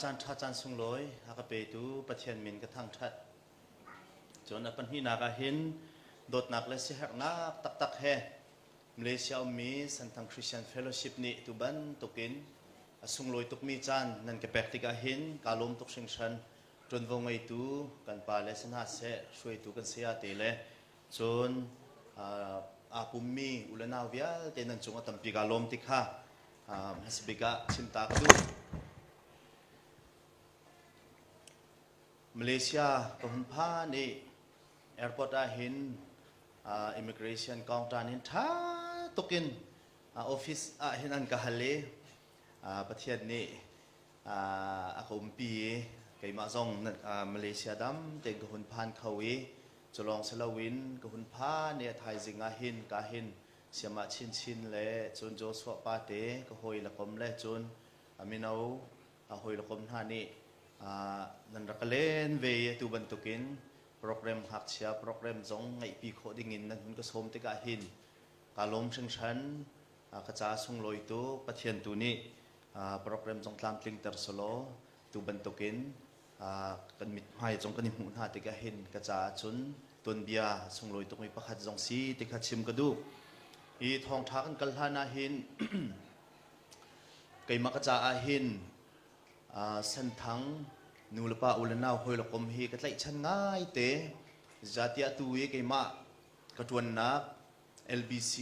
caan ṭha caan sunglawi a ka petu Pathian min ka thangṭhat. Cun a pahnihnak ah hin dawtnak le siaherhnak taktak he Malaysia ummi Senthang Christian Fellowship nih tu bantukin a sunglawi tukmi caan nan ka pek tikah hin kaa lawm tuk hringhran. Ṭuanvo ngeitu kan pa le si hna seh, hruaitu kan saya te le cun aa pummi u le nau vialte nan cung a tampi kaa lawm ti kha hmasa bik ah chim ta ka duh. Malaysia ka hun phan i airport ah hin immigration counter nih ṭha tukin office ah hin an ka hal i Pathian nih a ka umpi i keimah zong Malaysia dam tein ka hun phan kho i cu lawng si loin ka hun phan i a thaizing ah hin ka hin Siamah chinchin le cun Joshua pa te ka hawi le kom le cun a mino a hawi le kom hna nih nan rak ka len ve i atu bantukin program ngakchia program zong ngeihpi khawh dingin nan hun ka sawm tikah hin kaa lawm hringhran. Ka ca sunglawi tuk. Pathian tu nih program zong tlamtlingter selaw tu bantukin kan mithmai zong kan i hmuh hna tikah hin ka caah cun tuanbia sunglawi tukmi pakhat zong si ti kha chim ka duh. Hi thawngṭha kan kal hlan ah hin keimah ka caah hin Senthang nu le pa u le nau hawi le kom hi ka tlaihchan ngaite. Zeicahtiah tu i keimah ka ṭuannak LBC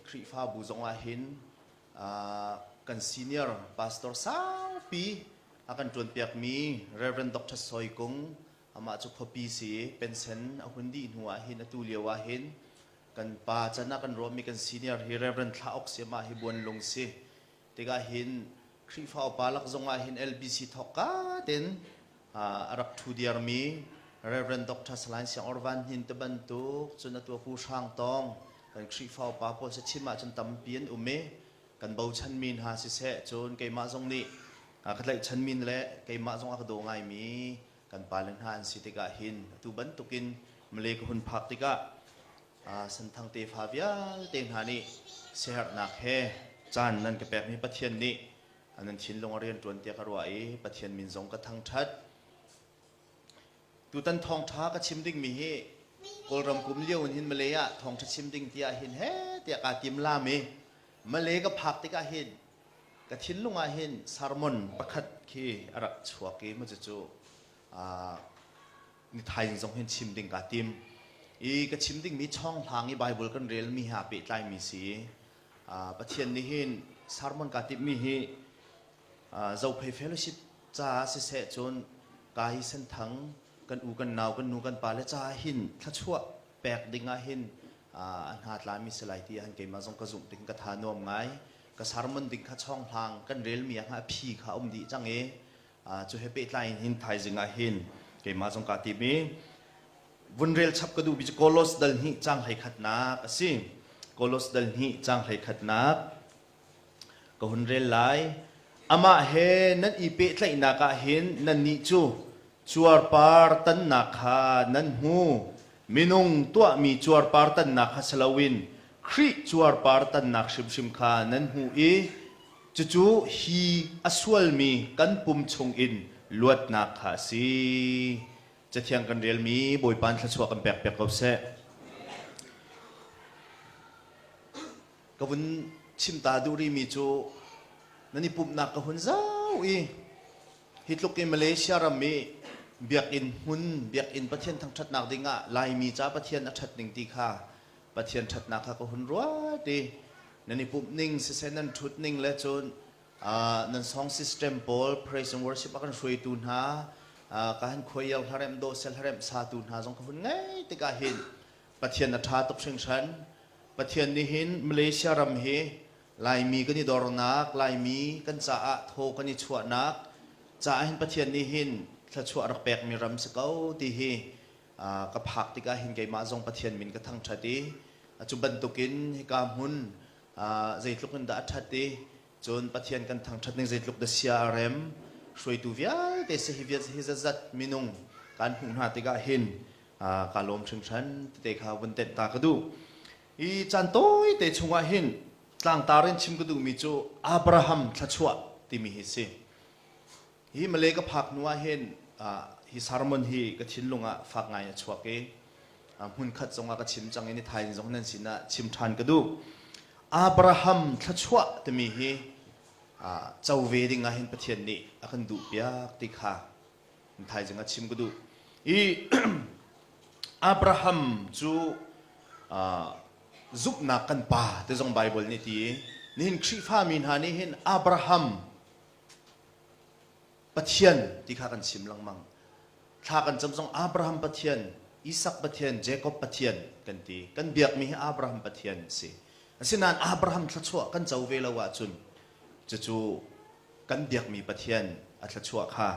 Khrihfabu zong ah hin kan senior pastor saupi a kan ṭuanpiakmi Reverend Dr. Soi Kung amah cu khuapi si pension a hun dih hnu ah hin atu lio ah hin kan pa can ah kan ruahmi kan senior hi Reverend Thla Ok si amah hi Buanlung si tikah hin Khrihfa upa lak zong ah hin LBC thawkka ten a rak ṭhu diarmi Reverend Dr. Salai Siang Or Van Hnin te bantuk cun atu Pu Hrang Tawng kan Khrihfa upa pawl si chim ahcun tampi an um i kan bochanmi hna siseh cun keimah zong nih ka tlaihchanmi le keimah zong a ka daw ngaimi kan pale hna an si tikah hin atu bantukin Malay ka hun phak tikah Senthang tefa vialte hna nih siaherhnak he caan nan ka pekmi Pathian nih nan thinlung a rian ṭuan tiah ka ruah i Pathian min zong ka thangṭhat. Tutan thawngṭha ka chim dingmi hi Kawlram kum lio in hin Malay ah thawngṭha chim ding tiah hin he tiah kaa tim lam i Malay ka phak tikah hin ka thinlung ah hin sermon pakhat khi a rak chuak i maw cucu nithaizing zong hin chim ding kaa tim. I ka chim dingmi chawnghlang i Bible kan relmi he aa pehtlaimi si i Pathian nih hin sermon kaa timhmi hi Zophei Fellowship caah siseh cun ka hi Senthang kan u kan nau kan nu kan pa le caah hin thluachuah pek ding ah hin a hna tlami si lai ti han keimah zong ka zumh ding ka tha nuam ngai ka sermon ding kha chawnghlang kan relmi ah a phi kha um dih cang i cu he pehtlai in hin thaizing ah hin keimah zong kaa tim i vun rel chap ka duh bi cu Kolos dal hnih cang hlei khatnak a si Kolos dal hnih cang hlei khatnak Ka hun rel lai. Amah he nan i pehtlaihnak ah hin nannih cu cuarpar tannak kha nan hmu. Minung tuahmi cuarpar tannak kha si loin Khrih cuarpar tannak hrimhrim kha nan hmu i cucu hi a sualmi kan pum chungin luatnak kha a si. Cathiang kan relmi Bawipa in thluachuah kan pekpiak ko seh. Ka vun chim ta duh rihmi cu nan i pumhnak ka hun zau i hi tluk i Malaysia ram i biakinn hmun biakinn Pathian thangṭhatnak dingah Laimi ca Pathian a ṭhat ning ti kha Pathian ṭhatnak kha ka hun ruat i nan i pumh ning siseh nan ṭhut ning le cun nan song system pawl praise and worship a kan hruaitu hna ka han khuaial hlaremh dawh sel hlaremh satu hna zong ka hun ngai tikah hin Pathian a ṭha tuk hringhran. Pathian nih hin Malaysia ram hi Laimi kan i dornak, Laimi kan caah thaw kan i chuahnak caah hin Pathian nih hin thluachuah rak pekmi ram si ko ti hi ka phak tikah hin keimah zong Pathian min ka thangṭhat i cu bantukin hika hmun zeitluk in dah a ṭhat i cun Pathian kan thangṭhat ning zeitluk dah sia a rem hruaitu vialte si hi hi zatzat minung kan hmuh hna tikah hin kaa lawm hringhran tete kha vun tenh ta ka duh. Hi caan tawite chungah hin tlangtar in chim ka duhmi cu Abraham thluachuah timi hi si. Hi Malay ka phak hnu ah hin hi sermon hi ka thinlung ah fak ngai a chuak i hmunkhat zongah ka chim cang i ni thaizing zong nan sinah chim ṭhan ka duh. Abraham thluachuah timi hi co ve ding ah hin Pathian nih a kan duh piak ti kha thaizing ah chim ka duh. I Abraham cu zumhnak kan pa ti zong Bible nih ti i nihin Khrihfami hna nih hin Abraham Pathian ti kha kan chim lengmang. Thla kan cam zong Abraham Pathian, Isak Pathian, Jacob Pathian kan ti. Kan biakmi hi Abraham Pathian a si. Asinain Abraham thluachuah kan co ve lo ahcun cucu kan biakmi Pathian a thluachuah kha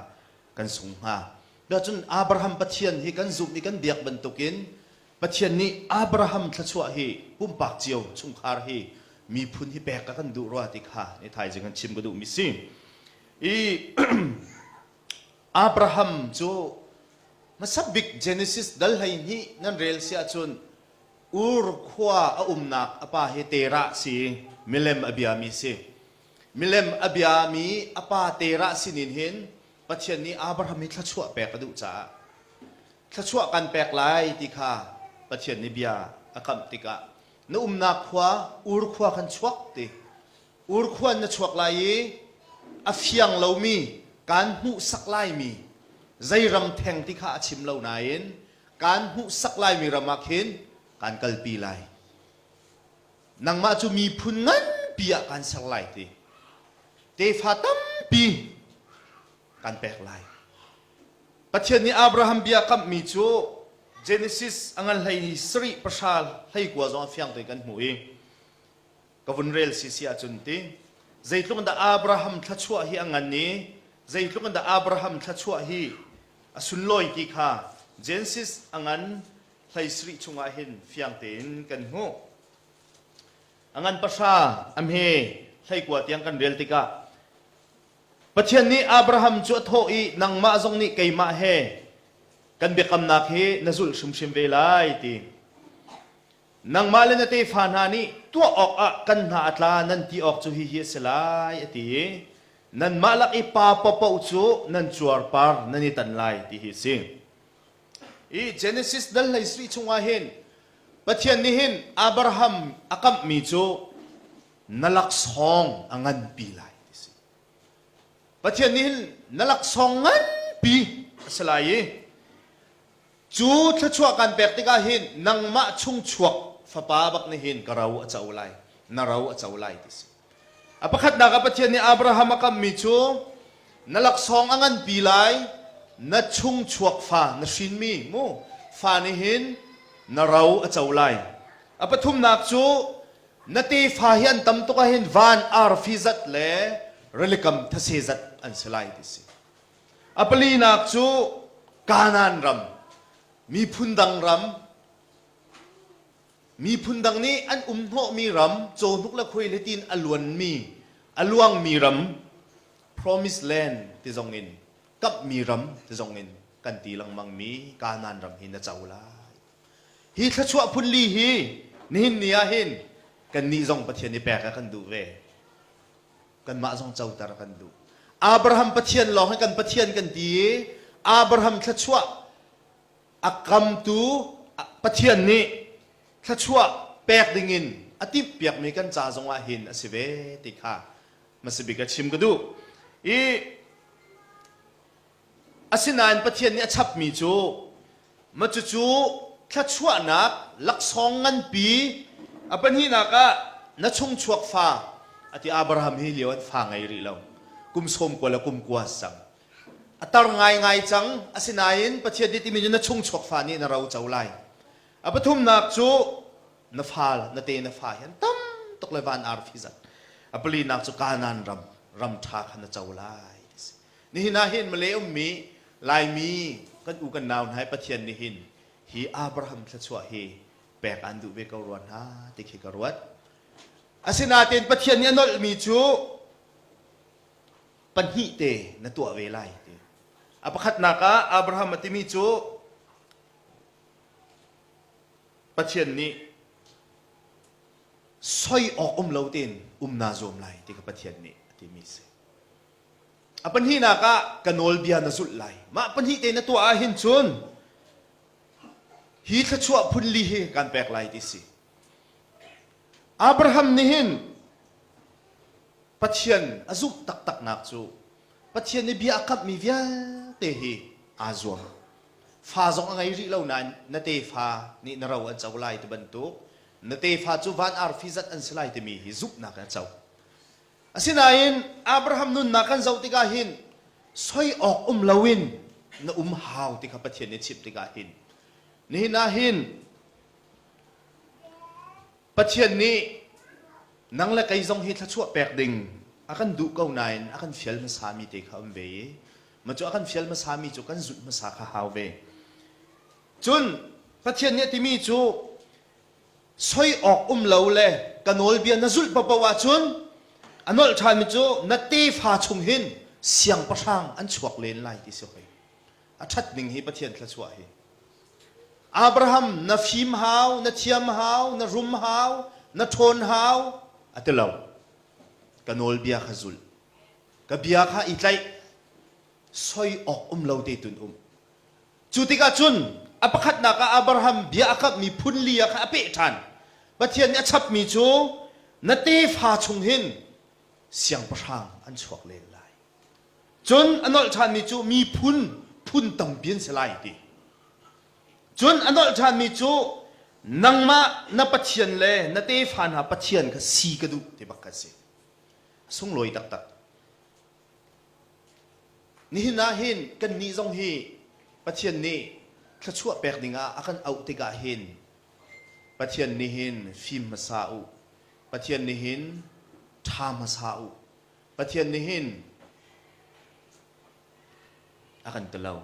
kan sung hnga. Cun Abraham Pathian hi kan zumh i kan biak bantukin Pathian nih Abraham thluachuah hi pumpak cio chungkhar hi miphun hi pek a kan duh rua ti kha ni thaizing an chim ka duhmi si. I Abraham cu hmasa bik Genesis dal 12 nan rel si ahcun Ur khua a umnak a pa hi Terah si milem a biami si. Milem a biami a pa Terah sinin hin Pathian nih Abraham hi thluachuah pek a duh caah thluachuah kan pek lai ti kha Pathian nih bia a kamh tikah na umnak khua Ur khua khan chuak ti Ur khua in na chuak lai i a fiang lomi kaan hmuhsak laimi zei ram theng ti kha a chim lo nain kaan hmuhsak laimi ram ah khin kaan kalpi lai nangmah cu miphun nganpi ah kaan ser lai ti tefa tampi kan pek lai Pathian nih Abraham bia kamhmi cu Genesis a ngan hlei sarih pahra hlei kua zong a fiang tein kan hmuh i ka vun rel si si ahcun ti zeitluk in dah Abraham thluachuah hi a ngan i zeitluk in dah Abraham thluachuah hi a sunlawi ti kha Genesis a ngan hlei sarih chungah hin fiang tein kan hmuh. A ngan pahra a hme hleikua tiang kan rel tikah Pathian nih Abraham cu a thawh i nangmah zong nih keimah he kan biakamnak hi na zulh hrimhrim ve lai ti. Nangmah le na tefa hna nih tuah awkah kan hna a tla nan ti awk cu hihi a si lai a ti i nanmah lak i pa paohpaoh cu nan cuarpar nan i tan lai ti hi a si. I Genesis dal hlei sarih chungah hin Pathian nih hin Abraham a kamhmi cu na laksawng a nganpi lai ti si. Pathian nih hin na laksawng nganpi a si lai i cu thluachuah kan pek tikah hin nangmah chungchuak fapa bak nih hin ka ro a co lai, na ro a co lai ti si. A pakhatnak ah Pathian nih Abraham a kammi cu na laksawng a nganpi lai, na chungchuak fa na hrinmi mu fa nih hin na ro a co lai. A pathumnak cu na tefa hi an tam tuk ahhin van arfi zat le rilikam thase zat an si lai ti si. A palinak cu Kanaan ram, miphun dang ram, miphun dang nih an um hnawhmi ram, cawhnuk le khuaihlitin a luanmi, a luangmi ram, promised land ti zong in, kamhmi ram ti zong in kan ti lengmangmi Kanaan ram hi na co lai. Hi thluachuah phunli hi nihin ni ah hin kannih zong Pathian i pek a kan duh ve. Kanmah zong coter a kan duh. Abraham Pathian lawng hi kan Pathian kan ti i Abraham thluachuah a kamtu Pathian nih thluachuah pek dingin a timhpiakmi kan ca zongah hin a si ve ti kha hmasabik a chim ka duh. I Asinain Pathian nih a chapmi cu ma cucu thluachuahnak laksawng nganpi a pahnihnak ah na chungchuak fa a ti Abraham hi lio an fa ngei rih lo kum 90 le kum kua cang a tar ngaingai cang asinain Pathian nih timi cu na chungchuak fa nih na ro co lai a pathumnak cu na fa na te na fa hi an tam tuk le van arfi zat a palinak cu Kanaan ram ram ṭha kha na co lai Nihin ah hin Malay ummi Laimi kan u kan nau hna hi Pathian nih hin hi Abraham thluachuah hi pek aan duh ve ko rua hna ti khi ka ruat. Asinain Pathian nih a nolhmi cu pahnih te na tuah ve lai ti. A pakhatnak ah Abraham a timi cu Pathian nih soi awk um lo tein um naa zuam lai ti kha Pathian nih a timi si. A pahnihnak ah ka nawlbia na zulh lai. Mah pahnih te na tuah ahhin cun hi thluachuah phunli hi kan pek lai ti si. Abraham nih hin Pathian a zumh taktaknak cu Pathian nih bia a kamhmi vialte hi aa zuam. Fa zong a ngei rih lo nain na tefa nih na ro an co lai ti bantuk, na tefa cu van arfi zat an si lai timi hi zumhnak in a co. Asinain Abraham nunnak kan zoh tikah hin soi awk um loin na um hau ti kha Pathian nih chimh tikah hin nihin ah hin Pathian nih nang le kei zong hi thluachuah pek ding a kan duh ko nain a kan fial hmasami te kha um ve i ma cu a kan fial hmasami cu kan zulh hmasa kha hau ve. Cun Pathian nih a timi cu soi awk um lo le ka nawlbia na zulh paohpaoh ahcun a nolh ṭhanmi cu na tefa chung hin siangpahrang an chuak len lai ti si hoi. A ṭhat ning hi Pathian thluachuah hi. Abraham na fim hau, na thiam hau, na rum hau, na ṭhawn hau a ti lo. Ka nawlbia kha zul. Ka bia kha i tlaih. Soi awk um lo te tun um. Cu tikah cun a pakhatnak ah Abraham bia a kamhmi phun li ah khan a peh ṭhan. Pathian nih a chapmi cu na tefa chung hin siangpahrang an chuak len lai. Cun a nolh ṭhanmi cu miphun phun tampi an si lai ti. Cun a nolh ṭhanmi cu nangmah na Pathian le na tefa hna Pathian kha si ka duh ti bak kha a si. A sunglawi taktak. Nihin ah hin kannih zong hi Pathian nih thluachuah pek dingah a kan auh tikah hin Pathian nih hin fim hmasa u, Pathian nih hin ṭha hmasa u, Pathian nih hin a kan ti lo.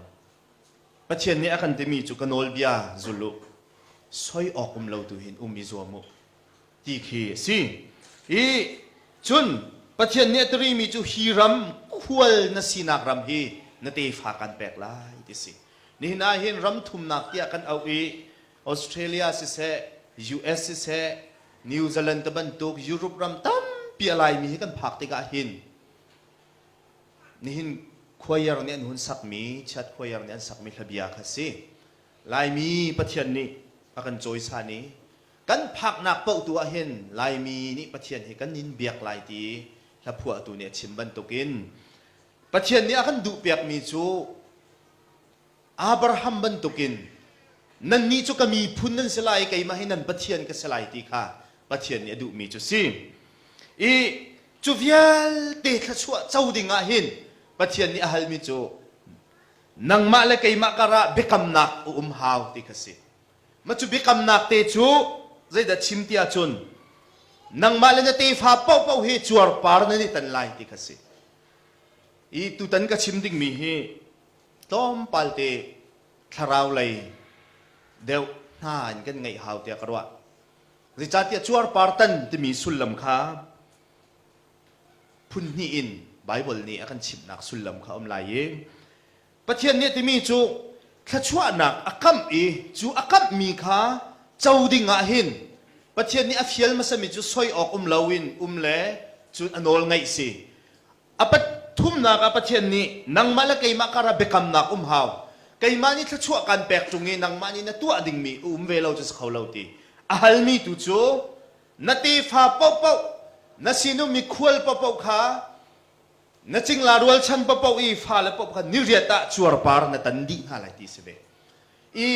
Pathian nih a kan timi cu ka nawlbia zul u, soi awk um lo tu hin um i zuam u. ti khi a si. I cun Pathian nih a tirimi cu hi ram khual na sinak ram hi na tefa kan pek lai ti si. Nihin ah hin ram thumnak tiah kan auh i Australia siseh, US siseh, New Zealand te bantuk Europe ram tampi a laimi hi kan phak tikah hin nihin choir nih an hun sakmi, chiat choir nih an sakmi hlabia kha si. Laimi Pathian nih a kan cawisan i Kan phaknak paoh tu ah hin Laimi nih Pathian hi kan in biak lai ti hlaphuahtu nih a chim bantukin Pathian nih a kan duhpiakmi cu Abraham bantukin nannih cu ka miphun nan si lai i keimah hi nan Pathian ka si lai ti kha Pathian nih a duhmi cu si. I cu vialte thluachuah co ding ah hin Pathian nih a halmi cu nangmah le keimah karah biakamnak a um hau ti kha si. Mah cu biakamnak te cu zeidah chim ti ahcun nangmah le na tefa paohpaoh hi cuarpar nan i tan lai ti kha si. I tutan ka chim dingmi hi tlawmpal te thlarau lei deuh hna in kan ngeih hau tiah ka ruah. Zeicahtiah cuarpar tan timi sullam kha phun hnih in Baibal nih a kan chimhnak sullam kha um lai i Pathian nih a timi cu thluachuahnak a kamh i cu a kamhmi kha co ding ah hin Pathian nih a fial hmasami cu soi awk um loin um le cun a nawl ngaih si. A pathumnak ah Pathian nih nangmah le keimah karah biakamnak um hau. Keimah nih thluachuah kan pek ṭung i nangmah nih na tuah dingmi um ve lo cu si kho lo ti. A halmi tu cu na tefa paohpaoh na sinum mi khual paohpaoh kha Na cingla rualchan paohpaoh i fale paoh kha niriat ah cuarpar na tan dih hna lai ti si ve. I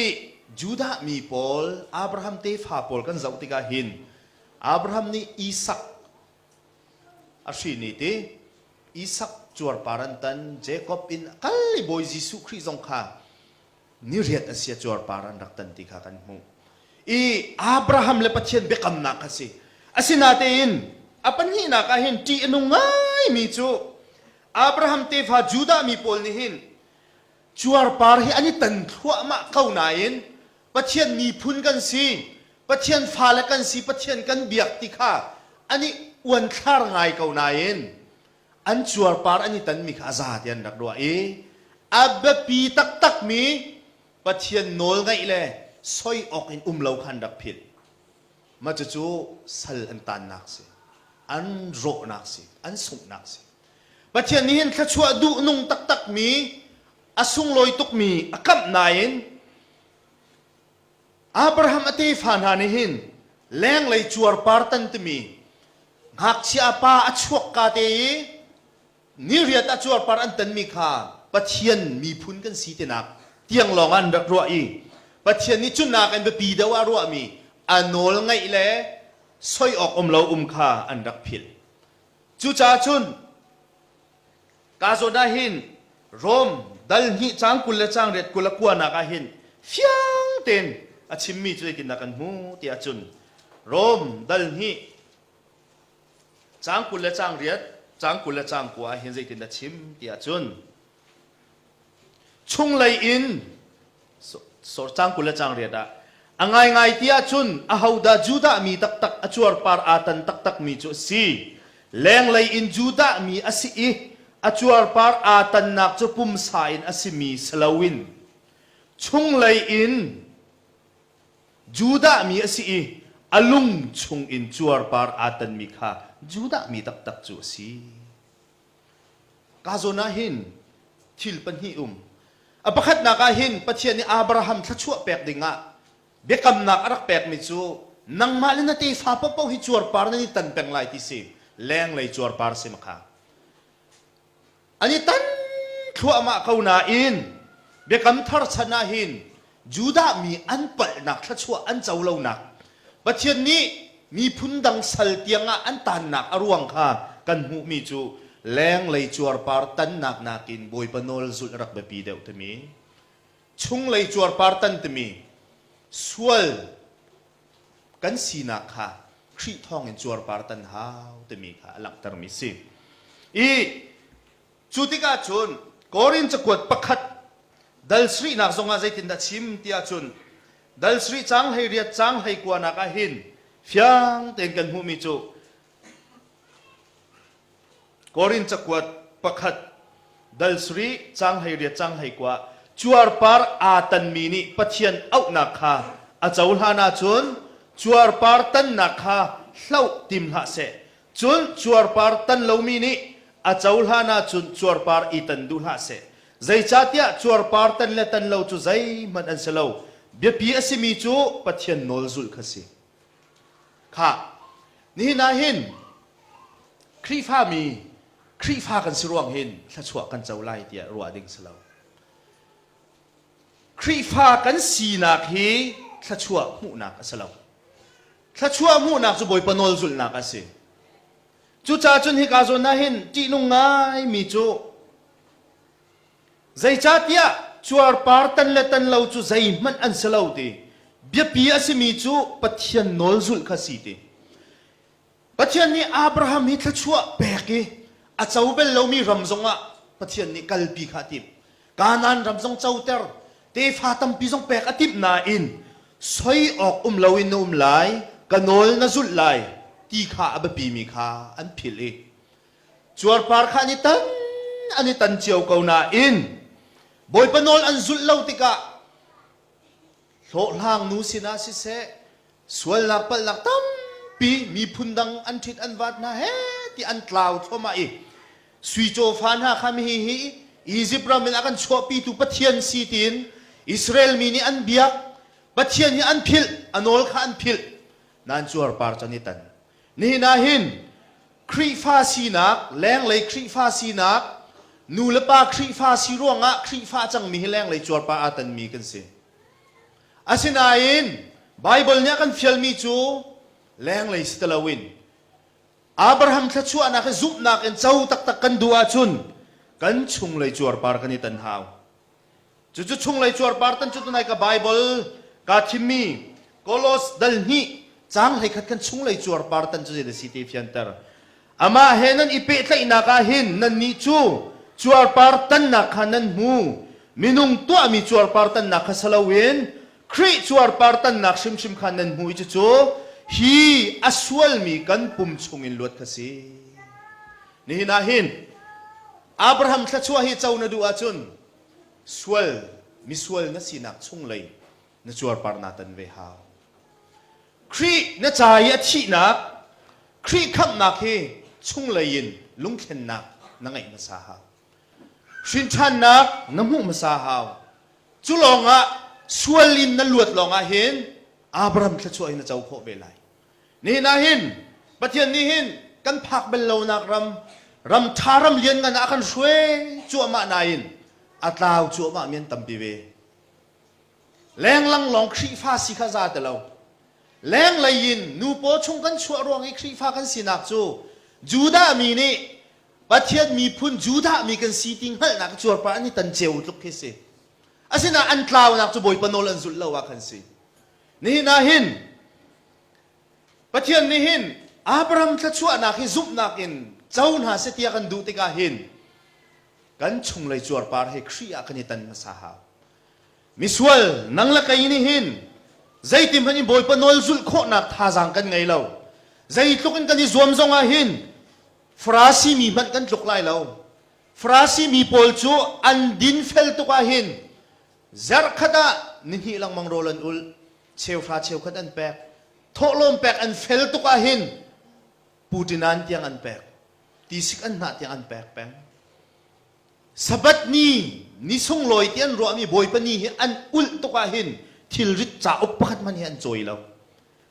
Judah mi pawl, Abraham tefa pawl kan zoh tikah hin Abraham nih Isak a hrin i ti Isak cuarpar an tan, Jacob in a kal i Bawi Jesuh Khrih zong kha niriat a si a cuarpar an rak tan ti kha kan hmuh. I Abraham le Pathian biakamnak kha si. Asinatein a pahnihnak ah hin ṭih a nung ngaimi cu Abraham tefa Judah mi pawl nih hin cuarpar hi an i tan thluahmah ko nain Pathian miphun kan si, Pathian fale kan si, Pathian kan biak ti kha an i uanthlar ngai ko nain an cuarpar an i tanmi kha a za ti an rak ruah i a biapi taktakmi Pathian nawl ngaih le soi awk in um lo kha an rak philh. Mah cucu sal an tannak si, an rawhnak si, an sunghnak si. Pathian nih hin thluachuah duh nung taktak mi a sunglawi tukmi a kamh nain Abraham a tefa hna nih hin lenglei cuarpar tan timi ngakchia pa a chuak ka te i niriat a cuarpar an tanmi kha Pathian miphun kan si tinak tiang lawng an rak ruah i Pathian nih cunak in biapi deuh ah ruahmi a nawl ngaih le soi awk um lo um kha an rak philh. Cucaah cun Ka zawn ah hin Rom dal hnih caang 20 le caang riat 20 a kuanak ah hin fiang tein a chimmi cu zeitindah kan hmu ti ahcun Rom dal hnih caang 20 le caang riat caang 20 le caang kua ah hin zeitindah chim ti ahcun Chunglei in caang 20 le caang riat ah a ngaingai ti ahcun ahodah Judah mi taktak a cuarpar aa tan taktakmi cu a si. Lenglei in Judah mi a si i a cuarpar aa tannak cu pumsa in a simi si loin chunglei in Judah mi a si i a lung chung in cuarpar aa tanmi kha Judah mi taktak cu a si. Ka zawn ah hin thil pahnih um. A pakhatnak ah hin Pathian nih Abraham thluachuah pek dingah biakamnak a rak pekmi cu nangmah le na tefa paohpaoh hi cuarpar nan i tan peng lai ti si. Lenglei cuarpar si makha. An i tan thluahmah ko nain biakam thar chan ah hin Judah mi an palhnak thluachuah an co lonak Pathian nih miphun dang sal tiangah an tannak a ruang kha kan hmuhmi cu lenglei cuarpar tannak nakin Bawipa nawl zulh rak biapi deuh timi chunglei cuarpar tan timi sual kan sinak kha Khrih thawngin cuarpar tan hau timi kha a langhtermi si. I Cu tikah cun Korin cakuat pakhat dal sarihnak zongah zeitindah chim ti ahcun dal sarih caang 18 caang 19 nak ah hin fiang tein kan hmuhmi cu Korin cakuat pakhat dal sarih caang 18 caang 19 cuarpar aa tanmi nih Pathian auhnak kha a cohlan ahcun cuarpar tannak kha hloh tim hlah seh. Cun cuarpar tan lomi nih a cohlan ahcun cuarpar i tan duh hlah seh. Zeicahtiah cuarpar tan le tan lo cu zeihmanh an si lo. Biapi a simi cu Pathian nawl zulh kha si. Khah, nihin ah hin Khrihfami Khrihfa kan si ruang hin thluachuah kan co lai tiah ruah ding si lo. Khrihfa kan sinak hi thluachuah hmuhnak a si lo. Thluachuah hmuhnak cu Bawipa nawl zulhnak a si. Cucaah cun hika zawn ah hin ṭihnung ngaimi cu zeicahtiah cuarpar tan le tan lo cu zeihmanh an si lo ti biapi a simi cu Pathian nawl zulh kha si ti. Pathian nih Abraham hi thluachuah pek i a co bel lomi ram zongah Pathian nih kalpi kha a timh. Kanaan ram zong coter, tefa tampi zong pek a timh nain soi awk um loin na um lai, ka nawl na zulh lai ti kha a biapimi kha an philh i cuarpar kha an i tan an i tan cio ko nain Bawipa nawl an zulh lo tikah hlawhhlang nu sinah siseh sualnak palhnak tampi miphun dang an ṭhit an vat hna he ti an tlau thluahmah i sui cawfa hna kha hi hi Izipt ram in a kan chuahpitu Pathian si tiin Israel mi nih an biak Pathian hi an philh a nawl kha an philh nan cuarpar can i tan nihin ah hin Khrihfa sinak lenglei Khrihfa sinak nu le pa Khrihfa si ruangah Khrihfa cangmi hi lenglei cuarpar aa tanmi kan si Asinain Baibal nih a kan fialmi cu lenglei si ti loin Abraham thluachuahnak hi zumhnak in co taktak kan duh ahcun kan chunglei cuarpar kan i tan hau. Cucu chunglei cuarpar tan cu tunai ka Baibal kaa thimmi Kolos dal hnih caang 11 kan chunglei cuarpar tan cu zei si ti fianter. Amah he nan i pehtlaihnak ah hin nannih cu cuarpar tannak kha nan hmu. Minung tuahmi cuarpar tannak kha si loin Khrih cuarpar tannak hrimhrim kha nan hmu i cucu hi a sualmi kan pum chungin luat kha si. Nihin ah hin Abraham thluachuah hi co na duh ahcun sual misual na sinak chunglei na cuarpar naa tan ve hau. Khrih na ca i a thihnak, Khrih khamhnak hi chunglei in lungthlennak. na ngeih hmasa hau. Hrinṭhannak na hmuh hmasa hau. Cu lawngah sual in na luat lawngah hin Abraham thluachuah hi na co khawh ve lai. Nihin ah hin Pathian nih hin kan phak bal lonak ram, ram ṭha ram lianngan ah a kan hruai cuahmah nain a tlau cuahmah mi an tampi ve. Lenglang lawng Khrihfa si kha za ti lo. Lenglei in nu paw chung kan chuah ruang i Khrihfa kan sinak cu Judah mi nih Pathian miphun Judah mi kan si ti hngalhnak cuarpar an i tan ceu tluk khi si. Asinain an tlaunak cu Bawipa nawl an zulh lo ah khan si. Nihin ah hin Pathian nih hin Abraham thluachuahnak hi zumhnak in co hna seh tiah kan duh tikah hin kan chunglei cuarpar hi Khrih ah kan i tan hmasa hau. Misual nang le kei nih hin zeitin hmanh in Bawipa nawl zulh khawhnak thazaang kan ngei lo. Zeitluk in kan i zuam zong ah hin Farasi mi hmanh kan tluk lai lo. Farasi mi pawl cu an dinfel tuk ah hin zarhkhat ah nihnih lengmang rawl an ulh, cheuhra cheukhat an pek, thawhlawm pek an fel tuk ah hin putinan tiang an pek, tisik an hnah tiang an pek peng. Sabbath ni, ni sunglawi ti an ruahmi Bawipa ni hi an ulh tuk ah hin thilrit cauk pakhat hmanh hi an cawi lo.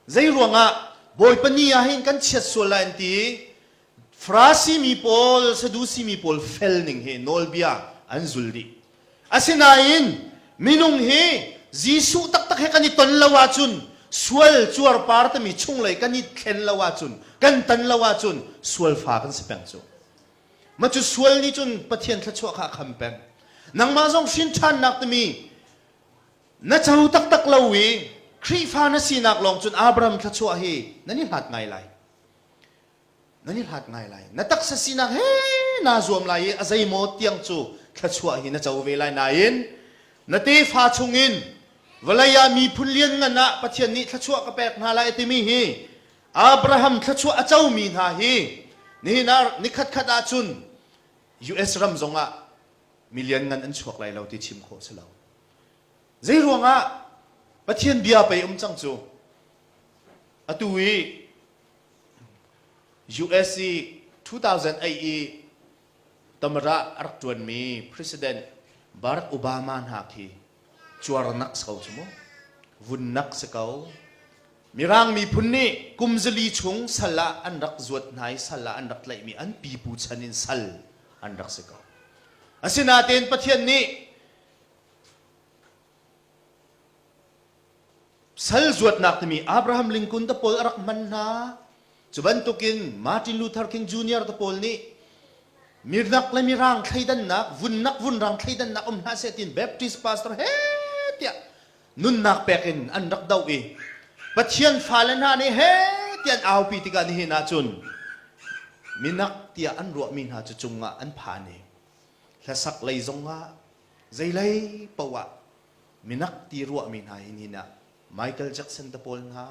Zei ruangah Bawipa ni ah hin kan chiat sual lai an ti i Farasi mi pawl, Sadusi mi pawl fel ning hi nawlbia an zul dih. Asinain minung hi Jesuh taktak he kan i ton lo ahcun sual cuarpar timi chunglei kan i thlen lo ahcun kan tan lo ahcun sual fa kan si peng cu. Mah cu sual nih cun Pathian thluachuah kha a kham peng. Nangmah zong hrin ṭhannak timi na co taktak lo i Khrihfa na sinak lawng cun Abraham thluachuah hi nan i hlat ngai lai. Nan i hlat ngai lai. Na taksa sinak he naa zuam lai i a zeimaw tiang cu thluachuah hi na co ve lai nain na tefa chungin vawlei ah miphun lianngan ah Pathian nih thluachuah ka pek hna lai a timi hi Abraham thluachuah a comi hna hi nihin ah nikhatkhat ahcun US ram zongah milian ngan an chuak lai lo ti chim khawh si lo. Zei ruangah Pathian bia pei um cang cu atu i US i 2008 i tamara a rak ṭuanmi President Barack Obama hna khi cuarnak si ko cu mu vunnak si ko Mirang miphun nih kum zali chung sal ah an rak zuat hna i sal ah an rak tlaihmi an pipu chan in sal an rak si ko. Asinain Pathian nih sal zuatnak timi Abraham Lincoln te pawl a rak hman hna. Cu bantukin Martin Luther King Jr. te pawl nih mirnak le mirang thleidannak, vunnak vunrang thleidannak um hlah seh tiin Baptist pastor he tiah nunnak pek in an rak doh i Pathian fale hna nih he tiah an aupi tikah nihin ahcun minak tiah an ruahmi hna cu cungah an phan i hlasak lei zongah zeilei paoh ah minak ti ruahmi hna hi nihin ah Michael Jackson te pawl hna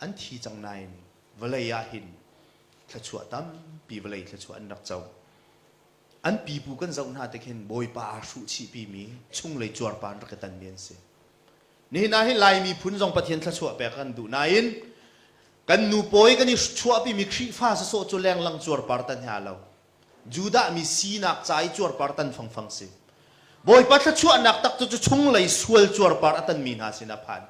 an thi cang nain vawlei ah hin thluachuah tampi vawlei thluachuah an rak co. An pipu kan zoh hna tik hin Bawipa aa hruh chihpimi chunglei cuarpa an rak i tanmi an si. Nihin ah hin Lai miphun zong Pathian thluachuah pek kan duh nain kan nupawi kan i chuahpimi Khrihfa sasawh cu lenglang cuarpar tan he aa lo. Judah mi sinak ca i cuarpar tan fangfang si. Bawipa thluachuahnak tak cu chunglei sual cuarpar a tanmi hna sin a phan.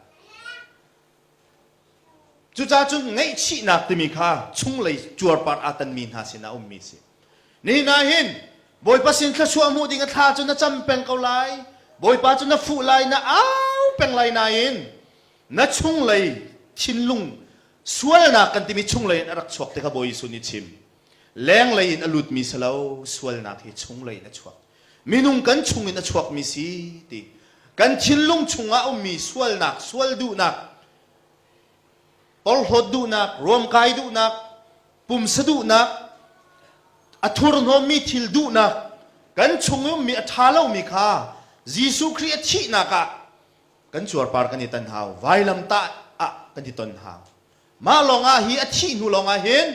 Cucaah cun ngaihchihnak timi kha chunglei cuarpar aa tanmi hna sinah a ummi a si. Nihin ah hin Bawipa sin thluachuah hmuh ding a thla cu na cam peng ko lai. Bawipa cu na fuh lai, na au peng lai nain na chunglei thinlung sualnak kan timi chunglei in a rak chuak ti kha Bawi Jesuh nih chim. Lenglei in a lutmi si lo, sualnak hi chunglei in a chuak. Minung kan chung in a chuakmi si ti. Kan thinlung chungah a ummi sualnak, sual duhnak, porhlawt duhnak, ruamkai duhnak, pumsa duhnak, a thurhnawmmi thil duhnak, kan chung i ummi a ṭha lomi kha Jesuh Khrih a thihnak ah kan cuarpar kan i tan hau, vailamtah ah kan i ton hau. Mah lawngah hi a thih hnu lawngah hin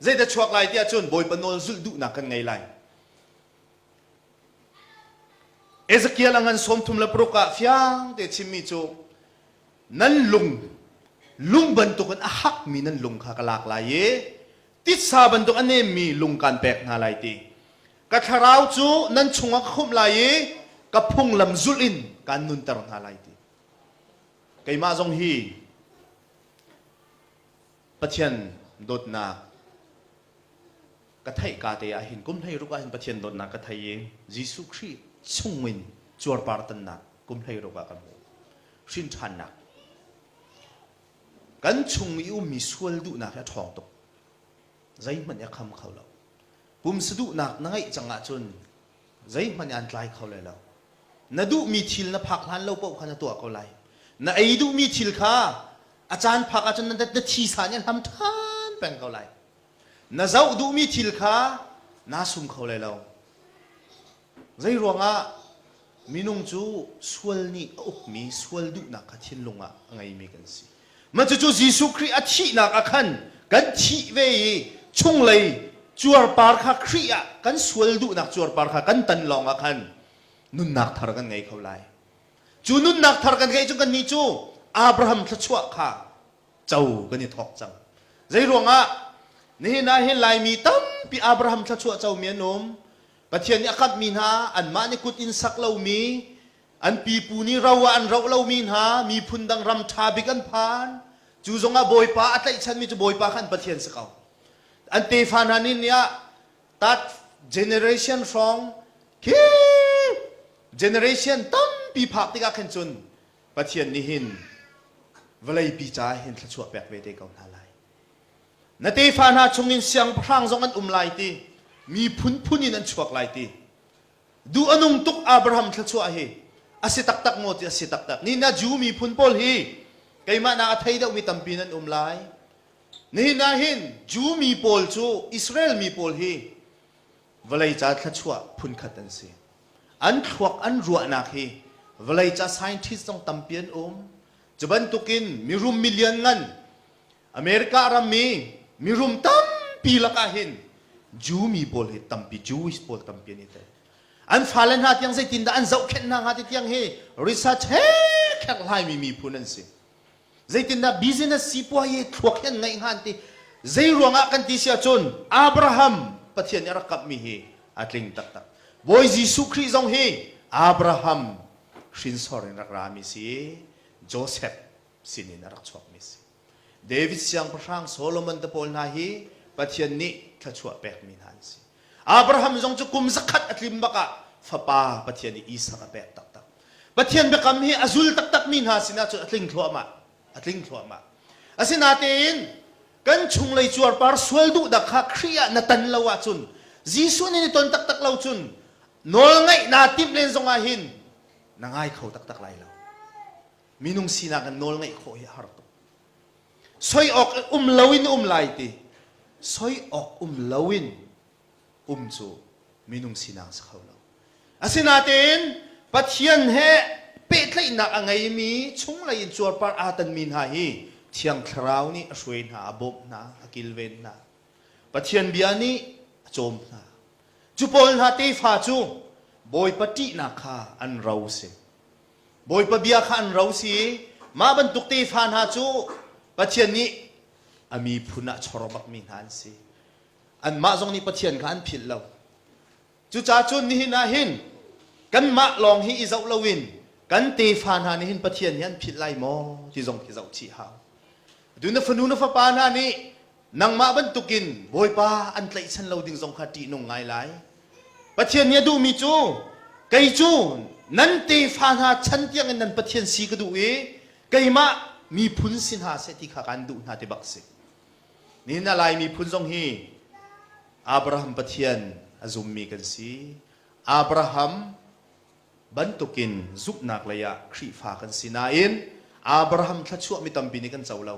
zeidah chuak lai tiah cun Bawipa nawl zulh duhnak kan ngei lai. Ezekiel a ngan 36 ah fiang te chimmi cu nan lung lung bantukin a hakmi nan lung kha ka lak lai i titsa bantuk a nemmi lung kaan pek hna lai ti. Ka thlarau cu nan chungah ka khumh lai i ka phunglam zulh in kaan nunter hna lai ti. Keimah zong hi Pathian dawtnak ka theih ka te ah hin kum 16 ah hin Pathian dawtnak ka thei i Jesuh Khrih chungin cuarpar tannak kum 16 ah ka hmuh. Hrin ṭhannak. Kan chung i ummi sual duhnak hi a ṭhawng tuk. Zeihmanh i a kham kho lo. Pumsa duhnak na ngeih cang ahcun zeihmanh an tlai kho lai lo. Na duhmi thil na phak hlan lo paoh kha na tuah ko lai. Na ei duhmi thil kha a caan phak ahcun na, na thisa nih a hlam ṭhan peng ko lai. Na zoh duhmi thil kha naa sum kho lai lo. Zei ruangah minung cu sual nih a ukmi sual duhnak kha thinlung ah a ngeimi kan si. Mah cucu Jesuh Khrih a thihnak ah khan kan thih ve i chunglei cuarpar kha Khrih ah kan sual duhnak cuarpar kha kan tan lawng ah khan nunnak thar kan ngei kho lai. Cu nunnak thar kan ngeih cu kannih cu Abraham thluachuah kha co kan i thawk cang. Zei ruangah nihin ah hin Laimi tampi Abraham thluachuah comi an um. Pathian nih a kamhmi hna anmah nih kut in sak lomi an pipu nih ro ah an roh lomi hna miphun dang ram ṭha bik an phan. Cu zongah Bawipa a tlaihchanmi cu Bawipa kha an Pathian si ko. An tefa hna nih nih ah tat generation hrawng khi generation tampi phak tikah khin cun Pathian nih hin vawleipi caah hin thluachuah pek ve te ko hna lai. Na tefa hna chungin siangpahrang zong an um lai ti, miphun phun in an chuak lai ti. Duh a nung tuk Abraham thluachuah hi a si taktak maw ti a si taktak. Ni na Jew miphun pawl hi keimah nak a thei deuhmi tampi nan um lai. Nihin ah hin Jew mi pawl cu Israel mi pawl hi vawlei ca thluachuah phunkhat an si. An thluak an ruahnak hi vawlei ca scientist zong tampi an um. Cu bantukin mirum milian ngan America ram i mirum tampi lakah hin Jew mi pawl hi tampi Jewish pawl tampi an i tel. An fale hna tiang zeitindah an zohkhenh hna hnga ti tiang hi research he kherhlaimi miphun an si. Zeitindah business sipuayi thluak hi an ngeih hnga an ti. Zei ruangah kan ti si ahcun Abraham Pathian nih a rak kamhmi hi a tling taktak. Bawi Jesuh Khrih zong hi Abraham hrinsor in rak rami si. Joseph sinin a rak chuakmi si. David siangpahrang Solomon te pawl hna hi Pathian nih thluachuah pekmi hna an si. Abraham zong cu kum zakhat a tlim bak ah fapa Pathian nih Isak a pek taktak. Pathian biakam hi a zul taktakmi hna sinah cun a tling thluahmah. A tling thluahmah. Asinatein kan chunglei cuarpar sual duhdak kha Khrih ah na tan lo ahcun Jesuh nih ni ton taktak lo cun nawlngaih naa timh len zongah hin na ngai kho taktak lai lo. Minung sinak in nawl ngeih khawh hi a har tuk. Soi awk um loin um lai ti. Soi awk um loin um cu minung sinak si kho lo. Asinatein Pathian he pehtlaihnak a ngeimi chunglei in cuarpar aa tanmi hna hi Thiang Thlarau nih a hruai hna, a bawmh hna, a kilven hna. Pathian bia nih a cawm hna. Cu pawl hna tefa cu Bawipa ṭihnak kha an ro si. Bawipa bia kha an ro si i mah bantuk tefa hna cu Pathian nih a miphun ah chor bakmi hna an si. Anmah zong nih Pathian kha an philh lo. Cucaah cun nihin ah hin kanmah lawng hi i zoh loin kan tefa hna nih hin Pathian hi an philh lai maw ti zong khi zoh chih hau. Tu na fanu na fapa hna nih nangmah bantukin Bawipa an tlaihchan lo ding zong kha ṭihnung ngai lai. Pathian nih a duhmi cu kei cu nan tefa hna chan tiangin nan Pathian si ka duh i keimah miphun si hna seh ti kha kaan duh hna ti bak si. Nihin ah Lai miphun zong hi Abraham Pathian a zummi kan si. Abraham bantukin zumhnak lei ah Khrihfa kan si nain Abraham thluachuah mi tampi nih kan co lo.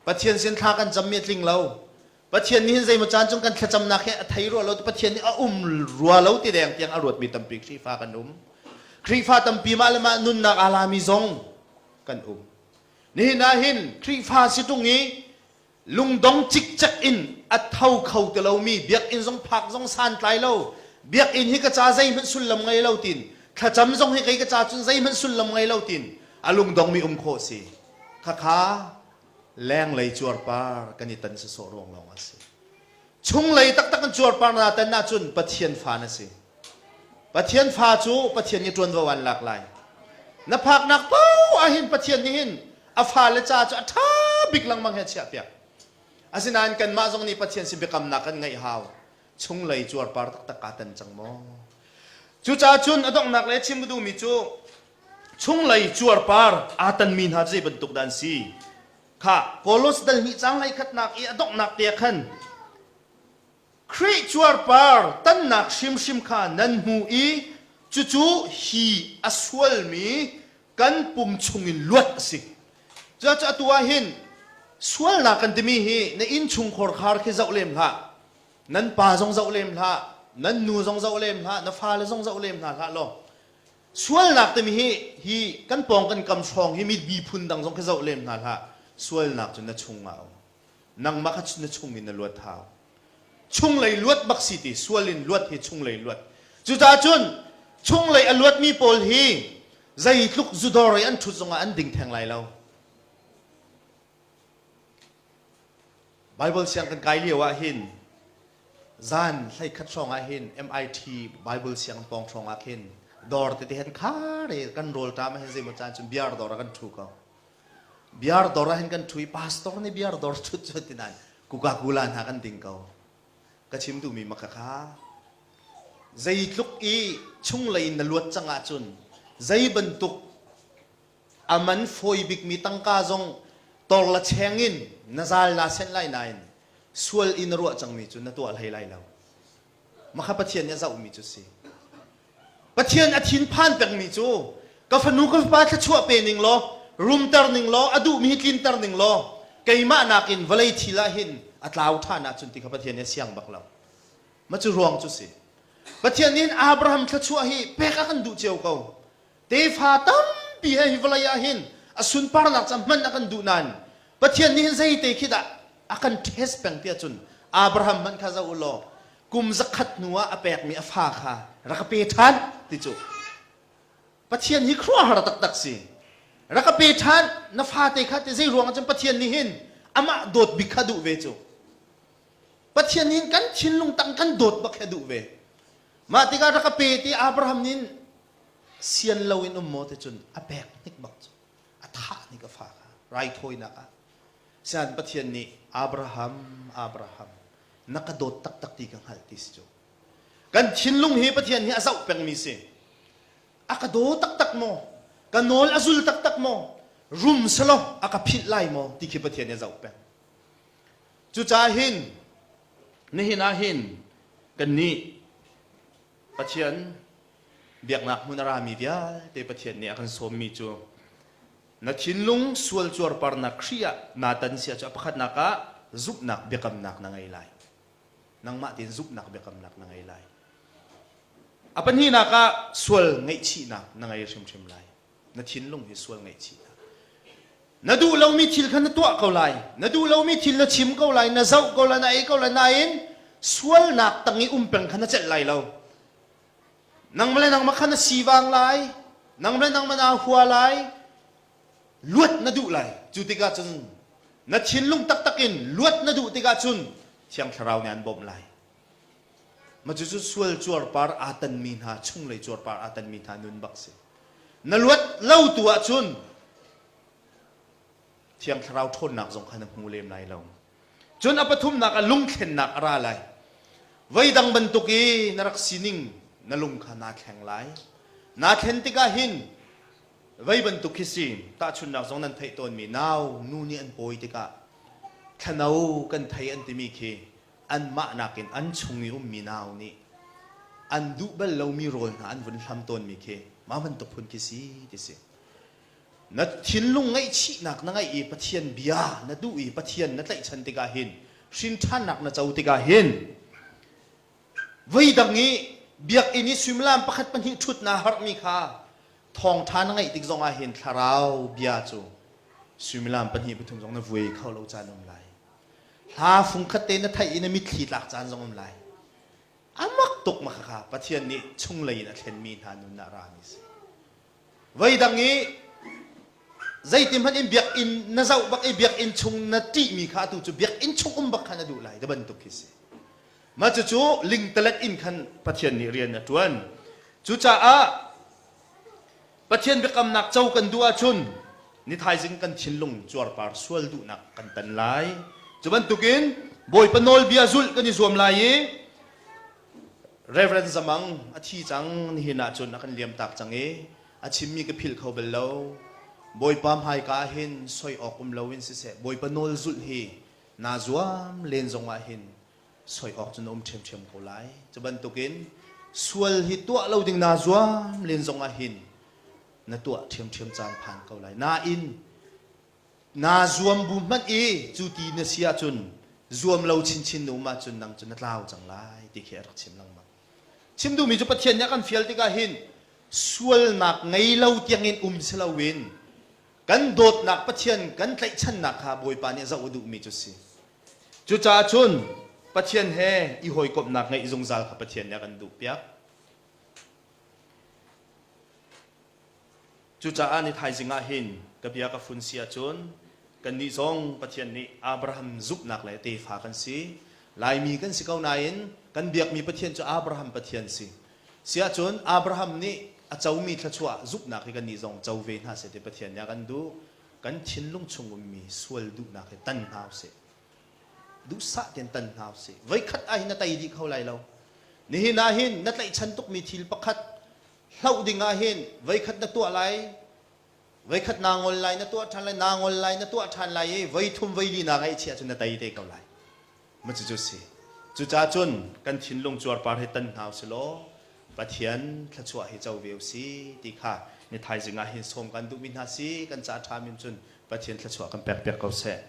Pathian sin thla kan cammi a tling lo. Pathian nih hin zeimaw caan cung kan thlacamnak hi a thei rua lo, Pathian nih a um rua lo ti deng tiang a ruatmi tampi Khrihfa kan um. Khrihfa tampi mah le mah nunnak aa lami zong kan um. Nihin ah hin Khrihfa si ṭung i lungdong cikcek in a tho kho ti lomi biakinn zong phak zong santlai lo biakinn hi ka ca zeihmanh sullam ngei lo tin thlacam zong hi kei ka ca cun zeihmanh sullam ngei lo tin a lungdongmi um khawh si. Khakha lenglei cuarpar kan i tan sawsawh ruang lawng a si. Chunglei taktak in cuarpar na tan ahcun Pathian fa na si. Pathian fa cu Pathian nih ṭuanvo an lak lai. Na phaknak paoh ahhin Pathian nih hin a fale ca cu a ṭha bik lengmang he a chiahpiak. Asinain kanmah zong nih Pathian sin biakamnak kan ngeih hau. Chunglei cuarpar taktak kaa tan cang maw? Cucaah cun a donghnak le chim ka duhmi cu chunglei cuarpar aa tanmi hna cu zei bantuk dah an si? Kha Kolos dal hnih caang hleikhatnak i a donghnak te ah khan Khrih cuarpar tannak hrimhrim kha nan hmu i cucu hi a sualmi kan pum chungin luat a si. Cucaah atu ah hin sualnak kan timi hi na innchungkhar khar khi zoh lem hlah. Nan pa zong zoh lem hlah, nan nu zong zoh lem hlah, na fale zong zoh lem hna hlah law Sualnak timi hi hi kan pawng kan kam hrawng hi mi miphun dang zong khi zoh lem hna hlah. Sualnak cu na chung ah a um. Nangmah kha na chung in na luat hau. Chunglei luat bak si ti sual in luat hi chunglei luat. Cucaah cun chunglei a luatmi pawl hi zeitluk zudawr i an ṭhut zongah an ding theng lai lo. Bible siang kan kai lio ah hin zan 11 hrawng ah hin MIT Bible siang pawng hrawng ah khin dawr tete hen khar i kan rawl ṭam ah hin zeimaw caan cun biar dawr ah kan ṭhu ko. Biar dawr ah hin kan ṭhu i pastor nih biar dawr ṭhut cu ti nain Coca-Cola hna kan ding ko. Ka chim duhmi ma khakha zeitluk i chunglei in na luat cang ahcun zei bantuk A man fawi bikmi tangka zong tor la cheng in na zal naa senh lai nain sual i na ruah cangmi cu na tuah hlei lai lo. Makha Pathian nih a zohmi cu si. Pathian a thinphan pengmi cu ka fanu ka fapa thluachuah pe ning law rumter ning law a duhmi hi tlinter ning law keimah nakin vawlei thil ah hin a tlau ṭhan ahcun ti kha Pathian nih a siang bak lo. Ma cu ruang cu si. Pathian nih Abraham thluachuah hi pek a kan duh cio ko. Tefa tampi he hi vawlei ah hin a sunparnak ca hman a kan duh nain Pathian nih hin zeite khi dah a kan test peng tiah cun Abraham hmanh kha zoh u law kum zakhat hnu ah a pekmi a fa kha rak ka pe ṭhan ti cu Pathian hi khuaruahhar taktak si. Rak ka pe ṭhan na fate kha ti zei ruang ah cun Pathian nih hin amah dawt bik kha duh ve cu. Pathian nih hin kan thinlung tang kan dawt bak hi a duh ve. Mah tikah rak ka pe ti Abraham nih sian loin um maw ti cun a pek hnik bak cu a thah hnik a fa kha raithawinak ah sian Pathian nih Abraham Abraham na ka dawt taktak ti ka hngalh ti si cu kan thinlung hi Pathian hi a zoh pengmi si a ka daw taktak maw ka nawl a zul taktak maw rum selaw a ka philh lai maw ti khi Pathian nih a zoh peng cucaah hin nihin ah hin kannih Pathian biaknak hmun a rami vialte Pathian nih a kan sawmmi cu na thinlung sual cuarparnak Khrih ah naa tan sia cu a pakhatnak ah zumhnak biakamnak na ngei lai. Nangmah tein zumhnak biakamnak na ngei lai. A pahnihnak ah sual ngaihchihnak na ngei hrimhrim lai. Na thinlung hi sual ngaihchihnak. Na duh lomi thil kha na tuah ko lai. Na duh lomi thil na chim ko lai, na zoh ko lai, na ei ko lai, nain sualnak tang i um peng kha na celh lai lo. Nangmah le nangmah kha na sivang lai, nangmah le nangmah naa hua lai, luat na duh lai. Cu tikah cun na thinlung taktak in luat na duh tikah cun Thiang Thlarau nih an bawmh lai. Mah cucu sual cuarpar aa tanmi hna, chunglei cuarpar aa tanmi hna nun bak si. Na luat lo tu ahcun Thiang Thlarau ṭhawnnak zong kha na hmu lem lai lo. Cun a pathumnak ah lungthlennak a ra lai. Voidang bantuk i na rak sining na lung kha naa thleng lai. Naa thlen tikah hin vei bantuk khi si tahchunhnak zong nan theih tawnmi nau nu nih an pawi tikah thlano kan thei an timi khi anmah nakin an chung i ummi nau nih an duh bal lomi rawl hna an vun hlam tawnmi khi mah bantuk phun khi si ti si. Na thinlung ngaihchihnak na ngeih i Pathian bia na duh i Pathian na tlaihchan tikah hin hrinṭhannak na co tikah hin voidang i biakinn i suimilam pakhat pahnih ṭhut naa harhmi kha thawngṭha na ngeih tik zongah hin thlarau bia cu suimilam pahnih pathum zong na vuai kho lo caan um lai. Hla fungkhat te na theih i na mitthli tlak caan zong um lai. A mak tuk ma khakha Pathian nih chunglei in a thlenmi hna nun ah rami si. Voidang i zeiti hmanh in biakinn na zoh bak i biakinn chung na ṭihmi kha atu cu biakinn chung um bak kha na duh lai ti bantuk khi si. Mah cucu lingtalet in khan Pathian nih rian a ṭuan. Cucaah Pathian biakamnak co kan duh ahcun ni thaizing kan thinlung cuarpar sual duhnak kan tan lai. Cu bantukin Bawipa nawlbia zulh kan i zuam lai i Reverend Zamang a thi cang nihin ahcun a kan liamtak cang i a chimmi ka philh kho bal lo. Bawipa hmaika ah hin soi awk um loin siseh Bawipa nawl zulh hi naa zuam len zongah hin soi awk cu na um ṭhiamṭhiam ko lai. Cu bantukin sual hi tuah lo ding naa zuam len zongah hin na tuah ṭhiamṭhiam caan phan ko lai. Nain naa zuam bu hmanh i cu ti na si ahcun zuam lo chinchin na um ahcun nang cu na tlau cang lai ti khi a rak chim lengmang. Chim duhmi cu Pathian nih a kan fial tikah hin sualnak ngei lo tiangin um si loin kan dawtnak Pathian kan tlaihchannak kha Bawipa nih zoh a duhmi cu si. Cucaah cun Pathian he i hawikomhnak ngeih zungzal kha Pathian nih a kan duhpiak. Cucaah ni thaizing ah hin ka bia ka fun si ahcun kannih zong Pathian nih Abraham zumhnak le tefa kan si. Laimi kan si ko nain kan biakmi Pathian cu Abraham Pathian si. Si ahcun Abraham nih a comi thluachuah zumhnak hi kannih zong co ve hna seh ti Pathian nih a kan duh. Kan thinlung chung ummi sual duhnak hi tan hna usih. Duhsah tein tan hna usih. Voikhat ah hin na tei dih kho lai lo. Nihin ah hin na tlaihchan tukmi thil pakhat hloh ding ah hin voikhat na tuah lai voikhat naa ngol lai na tuah ṭhan lai naa ngol lai na tuah ṭhan lai i voithum voili naa ngaihchiah cun na tei te ko lai ma cucu si cucaah cun kan thinlung cuarpar hi tan hna usih law Pathian thluachuah hi co ve usih ti kha ni thaizing ah hin sawm kan duhmi hna si kan ca ṭha min cun Pathian thluachuah kan pek piak ko seh.